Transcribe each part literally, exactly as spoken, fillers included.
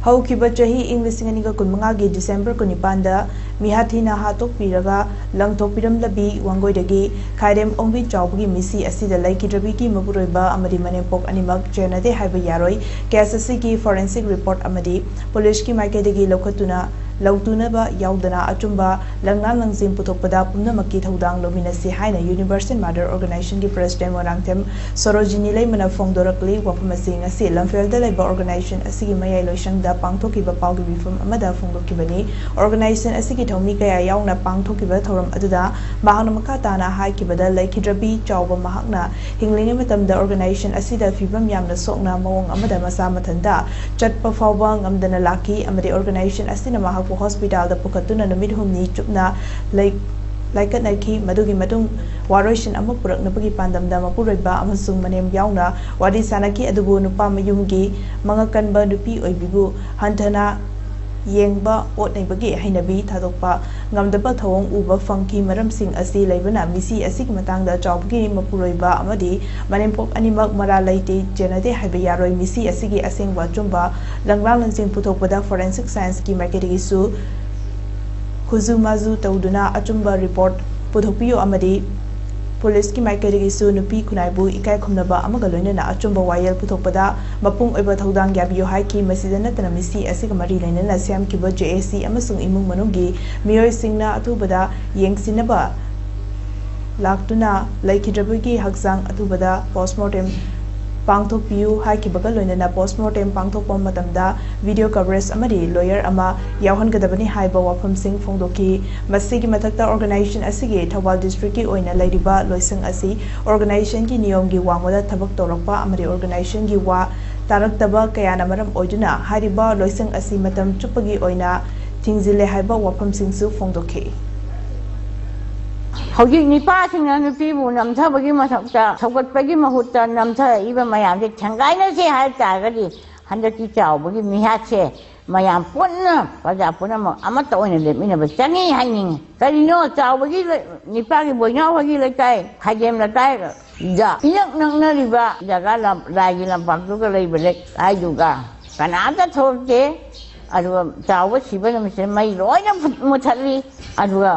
ꯍꯧꯈꯤꯕ ꯆꯍꯤ ꯏꯪ ꯂꯤꯁꯤꯡ ꯑꯅꯤꯒ ꯀꯨꯟꯃꯉꯥꯒꯤ ꯗꯤꯁꯦꯝꯕꯔ ꯀꯨꯟꯅꯤꯄꯥꯟꯗ ꯃꯤꯍꯥꯊꯤꯅ ꯍꯥꯠꯇꯣꯛꯄꯤꯔꯒ ꯂꯪꯊꯣꯛꯄꯤꯔꯝꯂꯕꯤ ꯋꯥꯡꯒꯣꯏꯗꯒꯤ ꯈꯥꯏꯔꯦꯝ ꯑꯣꯡꯕꯤ ꯆꯥꯎꯕꯒꯤ ꯃꯤꯁꯤ ꯑꯁꯤꯗ ꯂꯩꯈꯤꯗ꯭ꯔꯕꯤꯒꯤ ꯃꯄꯨꯔꯣꯏꯕ ꯑꯃꯗꯤ ꯃꯅꯦꯝꯄꯣꯛ ꯑꯅꯤꯃꯛ ꯆꯦꯟꯅꯗꯦ ꯍꯥꯏꯕ ꯌꯥꯔꯣꯏ꯫ ꯀꯦꯁ ꯑꯁꯤꯒꯤ ꯐꯣꯔꯦꯟꯁꯤꯛ ꯔꯤꯄꯣꯔꯠ ꯑꯃꯗꯤ ꯄꯨꯂꯤꯁꯀꯤ ꯃꯥꯏꯀꯩꯗꯒꯤ ꯂꯧꯈꯠꯇꯨꯅ ꯂꯧꯇꯨꯅꯕ ꯌꯥꯎꯗꯅ ꯑꯆꯨꯝꯕ ꯂꯪꯂꯥꯡ ꯂꯪꯖꯤꯡ ꯄꯨꯊꯣꯛꯄꯗ ꯄꯨꯝꯅꯃꯛꯀꯤ ꯊꯧꯗꯥꯡ ꯂꯧꯃꯤꯟꯅꯁꯤ ꯍꯥꯏꯅ ꯌꯨꯅꯤꯚꯔꯁꯦꯜ ꯃꯥꯗꯔ ꯑꯣꯔꯒꯅꯥꯏꯖꯦꯁꯟꯒꯤ ꯄ꯭ꯔꯦꯁꯤꯗꯦꯟ ꯃꯣꯏꯔꯥꯡꯊꯦꯝ ꯁꯣꯔꯣꯖꯤꯅꯤ ꯂꯩꯃꯅ ꯐꯣꯡꯗꯣꯔꯛꯂꯤ꯫ ꯋꯥꯐꯝ ꯑꯁꯤ ꯉꯁꯤ ꯂꯝꯐꯦꯜꯗ ꯂꯩꯕ ꯑꯣꯔꯒꯅꯥꯏꯖꯦꯁꯟ ꯑꯁꯤꯒꯤ ꯃꯌꯥꯏ ꯂꯣꯏꯁꯪꯗ ꯄꯥꯡꯊꯣꯛꯈꯤꯕ ꯄꯥꯎꯒꯤ ꯃꯤꯐꯝ ꯑꯃꯗ ꯐꯣꯡꯗꯣꯛꯈꯤꯕꯅꯤ꯫ ꯑꯣꯔꯒꯅꯥꯏꯖꯦꯁꯟ ꯑꯁꯤꯒꯤ ꯊꯧꯃꯤ ꯀꯌꯥ ꯌꯥꯎꯅ ꯄꯥꯡꯊꯣꯛꯈꯤꯕ ꯊꯧꯔꯝ ꯑꯗꯨꯗ ꯃꯍꯥꯛꯅ ꯃꯈꯥ ꯇꯥꯅ ꯍꯥꯏꯈꯤꯕꯗ, ꯂꯩꯈꯤꯗ꯭ꯔꯕꯤ ꯆꯥꯎꯕ ꯃꯍꯥꯛꯅ ꯍꯤꯡꯂꯤꯉꯩ ꯃꯇꯝꯗ ꯑꯣꯔꯒꯅꯥꯏꯖꯦꯁꯟ ꯑꯁꯤꯗ ꯐꯤꯕꯝ ꯌꯥꯝꯅ ꯁꯣꯛꯅ ꯃꯑꯣꯡ ꯑꯃꯗ ꯃꯁꯥ ꯃꯊꯟꯇ ꯆꯠꯄ ꯐꯥꯎꯕ ꯉꯝꯗꯅ ꯂꯥꯛꯈꯤ ꯑꯃꯗꯤ ꯑꯣꯔꯒꯅꯥꯏꯖꯦꯁꯟ ꯑꯁꯤꯅ ꯃꯍꯥꯛꯄꯨ ꯍꯣꯁꯄꯤꯇꯥꯜꯗ ꯄꯨꯈꯠꯇꯨꯅ ꯅꯨꯃꯤꯠ ꯍꯨꯝꯅꯤ ꯆꯨꯞꯅ ꯂꯩ-, ꯂꯥꯏꯀꯠꯅꯈꯤ꯫ ꯃꯗꯨꯒꯤ ꯃꯇꯨꯡ ꯋꯥꯔꯣꯏꯁꯤꯟ ꯑꯃ ꯄꯨꯔꯛꯅꯕꯒꯤ ꯄꯥꯟꯗꯝꯗ ꯃꯄꯨꯔꯣꯏꯕ ꯑꯃꯁꯨꯡ ꯃꯅꯦꯝ ꯌꯥꯎꯅ ꯋꯥꯔꯤ ꯁꯥꯅꯈꯤ, ꯑꯗꯨꯕꯨ ꯅꯨꯄꯥ ꯃꯌꯨꯝꯒꯤ ꯃꯉꯛ ꯀꯟꯕ ꯅꯨꯄꯤ ꯑꯣꯏꯕꯤꯕꯨ ꯍꯟꯊꯅ ꯌꯦꯡꯕ, ꯑꯣꯠ ꯅꯩꯕꯒꯤ ꯍꯩꯅꯕꯤ ꯊꯥꯗꯣꯛꯄ ꯉꯝꯗꯕ ꯊꯧꯑꯣꯡ ꯎꯕ ꯐꯪꯈꯤ꯫ ꯃꯔꯝꯁꯤꯡ ꯑꯁꯤ ꯂꯩꯕꯅ ꯃꯤꯁꯤ ꯑꯁꯤꯒꯤ ꯃꯇꯥꯡꯗ ꯆꯥꯎꯕꯒꯤ ꯃꯄꯨꯔꯣꯏꯕ ꯑꯃꯗꯤ ꯃꯅꯦꯝꯄꯣꯛ ꯑꯅꯤꯃꯛ ꯃꯔꯥꯜ ꯂꯩꯇꯦ, ꯆꯦꯟꯅꯗꯦ ꯍꯥꯏꯕ ꯌꯥꯔꯣꯏ꯫ ꯃꯤꯁꯤ ꯑꯁꯤꯒꯤ ꯑꯁꯦꯡꯕ ꯑꯆꯨꯝꯕ ꯂꯪꯂꯥꯡ ꯂꯪꯖꯤꯡ ꯄꯨꯊꯣꯛꯄꯗ ꯐꯣꯔꯦꯟꯁꯤꯛ ꯁꯥꯏꯟꯁꯀꯤ ꯃꯥꯏꯀꯩꯗꯒꯤꯁꯨ ꯈꯨꯖꯨ ꯃꯥꯖꯨ ꯇꯧꯗꯨꯅ ꯑꯆꯨꯝꯕ ꯔꯤꯄꯣꯔꯠ ꯄꯨꯊꯣꯛꯄꯤꯌꯨ ꯑꯃꯗꯤ ꯄꯨꯂꯤꯁꯀꯤ ꯃꯥꯏꯀꯩꯗꯒꯤꯁꯨ ꯅꯨꯄꯤ ꯈꯨꯟꯅꯥꯏꯕꯨ ꯏꯀꯥꯏ ꯈꯨꯝꯅꯕ ꯑꯃꯒ ꯂꯣꯏꯅꯅ ꯑꯆꯨꯝꯕ ꯋꯥꯌꯦꯜ ꯄꯨꯊꯣꯛꯄꯗ ꯃꯄꯨꯡ ꯑꯣꯏꯕ ꯊꯧꯗꯥꯡ ꯌꯥꯕꯤꯌꯨ ꯍꯥꯏꯈꯤ꯫ ꯃꯁꯤꯗ ꯅꯠꯇꯅ ꯃꯤꯁꯤ ꯑꯁꯤꯒ ꯃꯔꯤ ꯂꯩꯅꯅ ꯁꯦꯝꯈꯤꯕ ꯖꯦ ꯑꯦ ꯁꯤ ꯑꯃꯁꯨꯡ ꯏꯃꯨꯡ ꯃꯅꯨꯡꯒꯤ ꯃꯤꯑꯣꯏꯁꯤꯡꯅ ꯑꯊꯨꯕꯗ ꯌꯦꯡꯁꯤꯟꯅꯕ ꯂꯥꯛꯇꯨꯅ ꯂꯩꯈꯤꯗ꯭ꯔꯕꯒꯤ ꯍꯛꯆꯥꯡ ꯑꯊꯨꯕꯗ ꯄꯣꯁꯃꯣꯔꯇꯦꯝ ꯄꯥꯡꯊꯣꯛꯄꯤꯌꯨ ꯍꯥꯏꯈꯤꯕꯒ ꯂꯣꯏꯅꯅ ꯄꯣꯁꯃꯣꯔꯇꯦꯝ ꯄꯥꯡꯊꯣꯛꯄ ꯃꯇꯝꯗ ꯚꯤꯗꯤꯑꯣ ꯀꯚꯔꯦꯖ ꯑꯃꯗꯤ ꯂꯣꯌꯔ ꯑꯃ ꯌꯥꯎꯍꯟꯒꯗꯕꯅꯤ ꯍꯥꯏꯕ ꯋꯥꯐꯝꯁꯤꯡ ꯐꯣꯡꯗꯣꯛꯈꯤ꯫ ꯃꯁꯤꯒꯤ ꯃꯊꯛꯇ ꯑꯣꯔꯒꯅꯥꯏꯖꯦꯁꯟ ꯑꯁꯤꯒꯤ ꯊꯧꯕꯥꯜ ꯗꯤꯁꯇ꯭ꯔꯤꯛꯀꯤ ꯑꯣꯏꯅ ꯂꯩꯔꯤꯕ ꯂꯣꯏꯁꯪ ꯑꯁꯤ ꯑꯣꯔꯒꯅꯥꯏꯖꯦꯁꯟꯒꯤ ꯅꯤꯌꯣꯝꯒꯤ ꯋꯥꯡꯃꯗ ꯊꯕꯛ ꯇꯧꯔꯛꯄ ꯑꯃꯗꯤ ꯑꯣꯔꯒꯅꯥꯏꯖꯦꯁꯟꯒꯤ ꯋꯥ ꯇꯥꯔꯛꯇꯕ ꯀꯌꯥꯅ ꯃꯔꯝ ꯑꯣꯏꯗꯨꯅ ꯍꯥꯏꯔꯤꯕ ꯂꯣꯏꯁꯪ ꯑꯁꯤ ꯃꯇꯝ ꯆꯨꯞꯄꯒꯤ ꯑꯣꯏꯅ ꯊꯤꯡꯖꯤꯜꯂꯦ ꯍꯥꯏꯕ ꯋꯥꯐꯝꯁꯤꯡꯁꯨ ꯐꯣꯡꯗꯣꯛꯈꯤ꯫ ꯍꯧꯖꯤꯛ ꯅꯤꯄꯥꯁꯤꯡꯅ ꯅꯨꯄꯤꯕꯨ ꯅꯝꯊꯕꯒꯤ ꯃꯊꯛꯇ ꯁꯧꯒꯠꯄꯒꯤ ꯃꯍꯨꯠꯇ ꯅꯝꯊꯔꯛꯏꯕ ꯃꯌꯥꯝꯁꯦ ꯊꯦꯡꯒꯥꯏꯅꯁꯦ ꯍꯥꯏ ꯇꯥꯔꯒꯗꯤ ꯍꯟꯗꯛꯀꯤ ꯆꯥꯎꯕꯒꯤ ꯃꯤꯍꯥꯠꯁꯦ ꯃꯌꯥꯝ ꯄꯨꯟꯅ ꯄ꯭ꯔꯖꯥ ꯄꯨꯝꯅꯃꯛ ꯑꯃꯠꯇ ꯑꯣꯏꯅ ꯂꯦꯞꯃꯤꯟꯅꯕ ꯆꯪꯉꯤ ꯍꯥꯏꯅꯤꯡꯉꯤ꯫ ꯀꯔꯤꯅꯣ ꯆꯥꯎꯕꯒꯤ ꯂꯩ-, ꯅꯤꯄꯥꯒꯤ ꯕꯣꯏꯅꯥꯎ ꯍꯣꯏꯒꯤ ꯂꯩꯀꯥꯏ, ꯈꯥꯏꯗꯦꯝ ꯂꯩꯀꯥꯏꯗ ꯏꯅꯛ ꯅꯛꯅꯔꯤꯕ ꯖꯒꯥ ꯂꯝ-, ꯂꯥꯏꯒꯤ ꯂꯝꯄꯥꯛꯇꯨꯒ ꯂꯩꯕ ꯂꯩꯀꯥꯏꯗꯨꯒ ꯀꯅꯥꯝꯇ ꯊꯣꯛꯇꯦ꯫ ꯑꯗꯨꯒ ꯆꯥꯎꯕ ꯁꯤꯕ ꯅꯨꯃꯤꯠꯁꯤꯗ ꯃꯩ ꯂꯣꯏꯅ ꯃꯨꯠꯊꯠꯂꯤ꯫ ꯑꯗꯨꯒ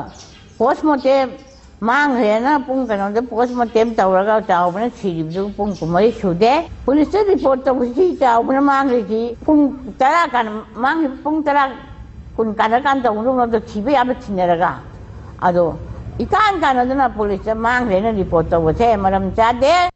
ꯄꯣꯁꯃꯣꯔꯇꯦꯝ ꯃꯥꯡꯈ꯭ꯔꯦꯅ ꯄꯨꯡ ꯀꯩꯅꯣꯗ ꯄꯣꯁꯃꯣꯔꯇꯦꯝ ꯇꯧꯔꯒ ꯆꯥꯎꯕꯅ ꯁꯤꯔꯤꯕꯗꯨ ꯄꯨꯡ ꯀꯨꯟꯃꯔꯤ ꯁꯨꯗꯦ꯫ ꯄꯨꯂꯤꯁꯇ ꯔꯤꯄꯣꯔꯠ ꯇꯧꯕꯁꯤ ꯆꯥꯎꯕꯅ ꯃꯥꯡꯈ꯭ꯔꯤꯁꯤ ꯄꯨꯡ ꯇꯔꯥ ꯀꯥꯟ-, ꯃꯥꯡꯈ꯭ꯔꯤꯕ ꯄꯨꯡ ꯇꯔꯥ ꯀꯨꯟ ꯀꯥꯟꯅ ꯀꯥꯟ ꯇꯧꯕꯗꯨ ꯊꯤꯕ ꯌꯥꯕ ꯊꯤꯅꯔꯒ꯫ ꯑꯗꯣ ꯏꯀꯥꯟ ꯀꯥꯟꯅꯗꯅ ꯄꯨꯂꯤꯁꯇ ꯃꯥꯡꯈ꯭ꯔꯦꯅ ꯔꯤꯄꯣꯔꯠ ꯇꯧꯕꯁꯦ ꯃꯔꯝ ꯆꯥꯗꯦ꯫